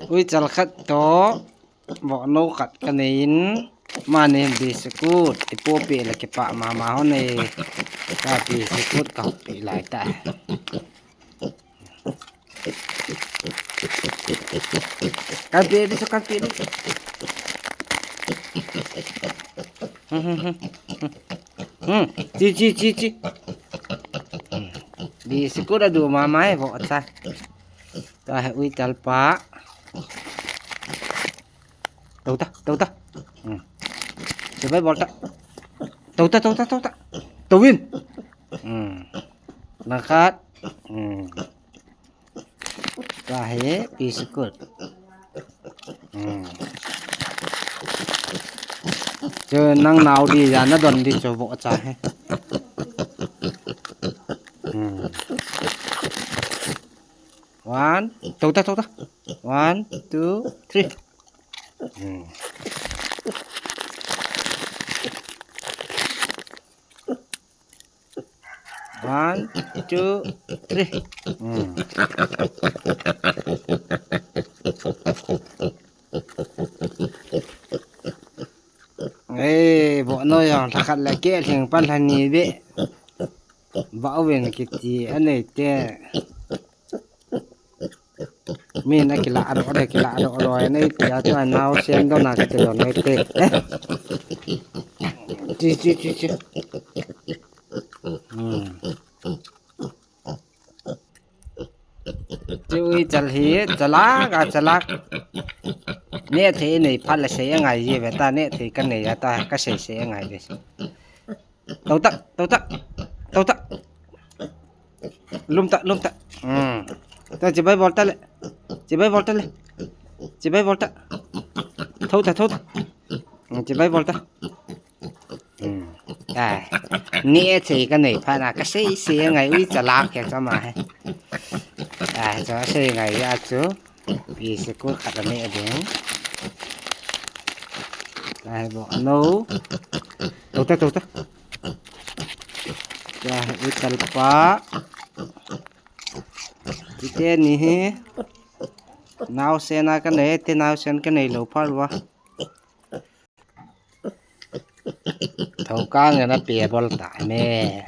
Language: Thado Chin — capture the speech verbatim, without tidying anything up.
Uichal khat toh, vohnou khat kanei in, mani biscuit, ipoh peh le kipah mama hon e, ka biscuit kahup peh lai ta. Kan peh di chu, kan peh di. Hmm, chi, chi, chi, chi. Hmm. Biscuit adu mama e, vohcha. Tua hi uichal pa. Tou ta, tou ta. Hmm. Chibai bol ta. Tou ta, tou ta, tou ta. Tou in. Hmm. Langkhat. Hmm. Tua hi biscuit. Hmm. Chu nang nao di ja nadon di chu vohcha hi. Hmm. One, tou ta, tou ta. One, two, three. Hmm. One, two, three. Hmm. Ei, vohnou jong lhakhat le keh lhing pan lhani beh. Vah uvin kiti anei te. Min akila adoh le, kila adoh loi nei tia chu naosen dona kiti lou nei te. Eh. Chi, chi, chi, chi. Hmm. Chu uichal hi, chalak a chalak. Nehthei nei phat le sei angai ji ve ta, nehthei kanei a ta, kasei sei angai ve. Tou ta, tou ta, tou ta. Lum ta, lum ta. Hmm. Ta chibai bol ta le. Chibai bol ta le. Chibai bol ta. Thou ta, thou ta. Hmm, chibai bol ta. Hmm. Ai. Nehthei kanei phat na kasei sei angai, uichal a khe chama he. Ai, chu sei angai a chu. Biscuit khat anei ding. Ai, vohnou. Tou ta, tou ta. Ai, uichal pa. Tite ni hi. Naosen a kanei, te naosen kanei lou phat uva. Thou kang na pe bol ta me.